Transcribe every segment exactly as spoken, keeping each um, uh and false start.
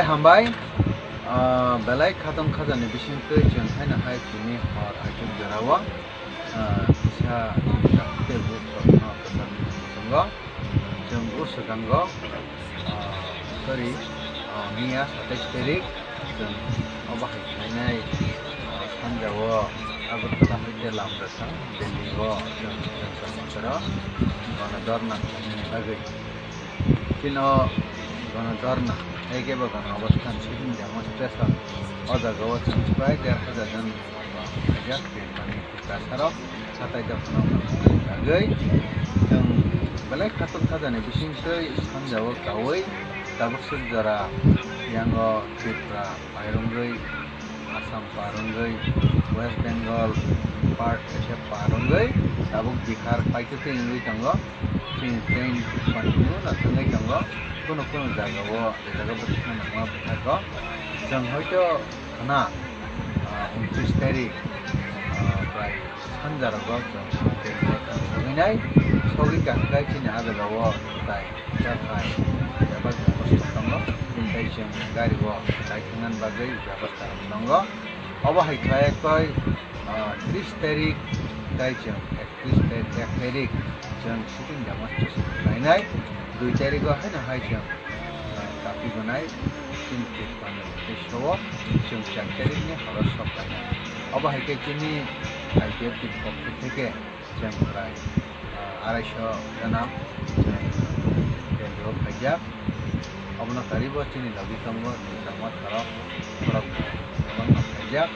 Hambai, ah, belai khatong khajani bisingtwi chwng haino hai tini hor aichuk jorao, ah, kisa tei bukrokno kwchangni muchungo chwng o swkango, ah, sorry, ah, miya satais tarik chwng obo hai khlainai, ah, sanjao Agartala hoite Lamrasa Delhi o chwng Jantar Mantar o Ganadharna khlainani bagwi. Chini o Ganadharna, hai khe bo gana obosthan sitting demonstration. O jaga o chwng prai der hajar jon khaijak, Tiprani Tiprasarok hatai dophano bagwi. Chwng belai khatong khajani bisingtwi sanjao kaui tabuk swk jora yango Tripura pairungwi, Assam parungwi, West Bengal part kaisa parungwi, tabuk Bihar paitotwi wngwi tongo. Chini train continue no thangwi tongo. Kunu kunu jagao, je jaga bwswkno nangma bwthargo. Chwng hoito khna, ah, untris tarik, ah, prai sanjarogo chwng train o thang sogwinai. Sogwi kaham khe chini ah jagao tai chathai bebak bebostha tongo. Tei chwng gari o tai thangnani bagwi bebostha rok tongo. Obo hai khlai koi, ah, tris tarik tai chwng, tris tarik, ek tarik chwng sitting demonstration khlainai. Dui tarik o haino hai chwng, ah, kapi gonai chini Tripura ni office o chwng char tarik ni horo sok khlainai. Obo hai khe chini I P F T ni pokho theke chwng prai, ah, arai sho jona chwng Delhi o khaijak. Obono karwi bo chini logi tongo, chini nangma tharo borok kwbangma khaijak.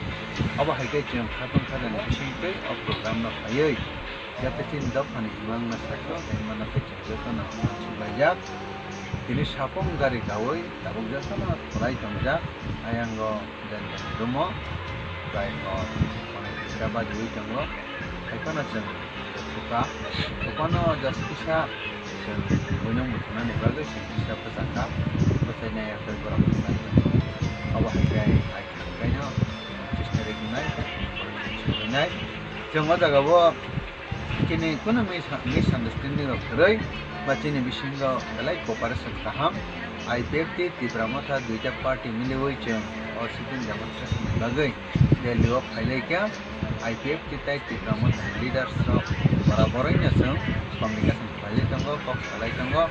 Obo hai khe chwng khatong khajani bisingtwi o program no khaiwi, jate chini dophani imang no sakno tei mano khe chwng jotono uansuk laijak. Tini sapung gari kaui tabuk jotono kwlai tongjak. Ayango Jani jani room o prai hor hwnwi kisa bajiwi tongo. Haiphano chwng thupha, thuphano just kisa chwng buino muthunani bagwi chwng kisa bwchakha, bwchainai yak bai borok thumnai tongo. Obo hai khe ai thangkaino chesta riknai, chwng o jaga o Chini kunu mis-, misunderstanding rok kwrwi ba chini bisingo belai cooperation kaham. I P F T Tipra Motha duita party miliwi chwng o sitting demonstration ni bagwi Delhi o phailai kha. I P F T tai Tipra Motha ni leaders rok bora boroino chwng communication khlailai tongo, kok salai tongo.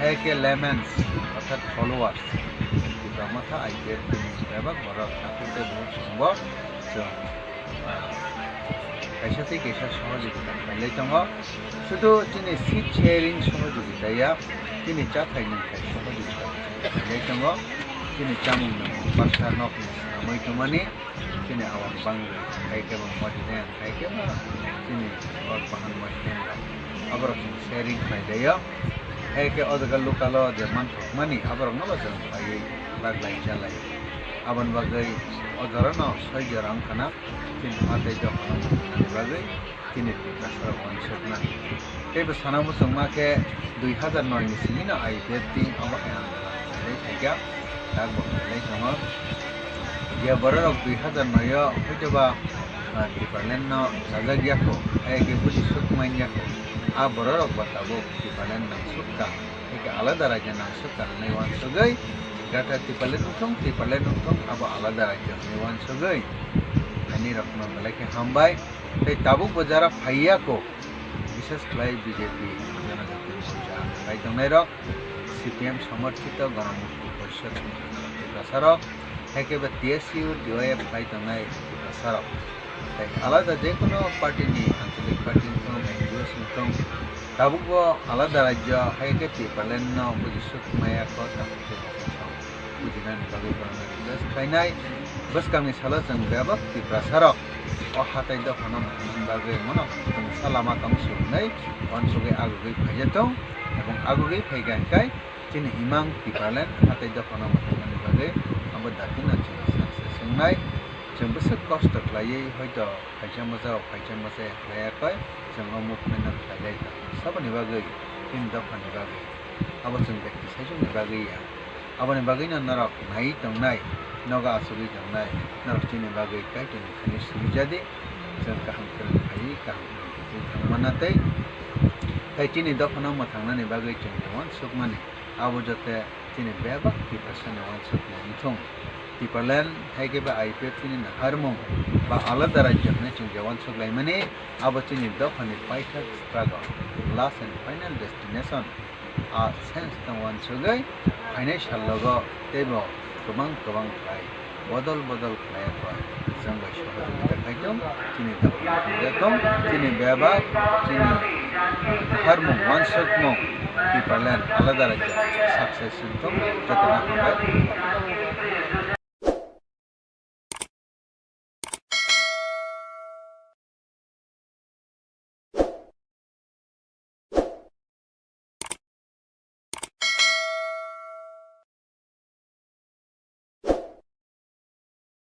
Hai khe laments orthat followers Tipra Motha I P F T ni bebak borok haphai tei buhuk chwngbo chwng kaisa tei kaisa sohojogita khlailai tongo. Sudu chini seat sharing sohojogita ya, chini chathai nungthai sohojogita khlailai tongo. Chini chamung nungmung baksa nokni swnamwi tongmani, chini awang bangwi, hai khe bo modi den, hai khe bo chini bak bahan modi den rok. Aborok chwng sharing khlai laio. Hai khe o jaga local o je manthokmani, aborokno bo chwng phaiwi baglai chalai. Aboni bagwi o jorano soi jora wngkha na, chini ha tei dophano muthungmani bagwi chini Tiprasarok uansukna. Tei bo sana muchungma khe dui hazar noi ni simi no I P F T omo hai ang khaikha, tak bo khailai tongo. Je bororok dui hazar noi o hoitoba, ah, Tipraland no chajak ya kho, hai khe buji suk man ya kho. A bororok bo tabuk Tipraland nang suk kha. Eke alada raida nang suk kaham nai uansugwi, Greater Tipraland wngthung, Tipraland wngthung, abo alada raida hwnwi uansugwi, ani rokno belai khe hambai. Tei tabuk bo jara phaiya kho, bises khlai B J P, Janajati Morcha khlai tongnai rok, C P M somorthito Ganamukti Porishad Tiprasarok, hai khe bo T S U, T Y F khlai tongnai Tiprasarok. Tei alada je kono party ni, anchalik party wngthung, N G Os wngthung, tabuk bo alada rajyo hai khe Tipraland no buji suk maya kho, tabuk khe bo kosong bujinani bagwi borokno request khlainai. Bwskangni salo chwng bebak Tiprasarok o hatai dophano muthungmani bagwi mono tongsa lama tong se hwnwi uansugwi agugwi phaijathung, ebong agugwi phaikha hwnkhe chini imang Tipraland hatai dophano muthungmani bagwi abo dakino chwng sakse swngnai. Chwng bwswk kosto khlaiwi hoito phaisa mwchao, phaisa mwchaya khlaiya koi chwng o movement no khlailai kha. Saboni bagwi, chini dophani bagwi, abo chwng bekti saichungni bagwi ya. Aboni bagwino norok naiwi tongnai, nogo achugwi tongnai, norok chini bagwi Kaitorni thani simi jadi, chwng kaham kwrwng phaiwi kaham kwrwng kwchwi thang manna tei, tei chini dophano mwthangnani bagwi chwng je uansukmani, abo joto chini bebak Tiprasani uansukmung wngthung. Tipraland hai khe ba I P F T ni naharmung ba alada rajyo hwnwi chwng je uansuk laimani, abo chini dophani paithak struggle, last and final destination. A sense no uansugwi phainai sallogo teibo kwbang kwbang khlai bodol bodol khlai khlai chwng bai sohojogita khai tong, chini dophani thangja tong, chini bebak, chini naharmung, uansukmung, Tipraland alada rajyo success wng tong, jotono hambai.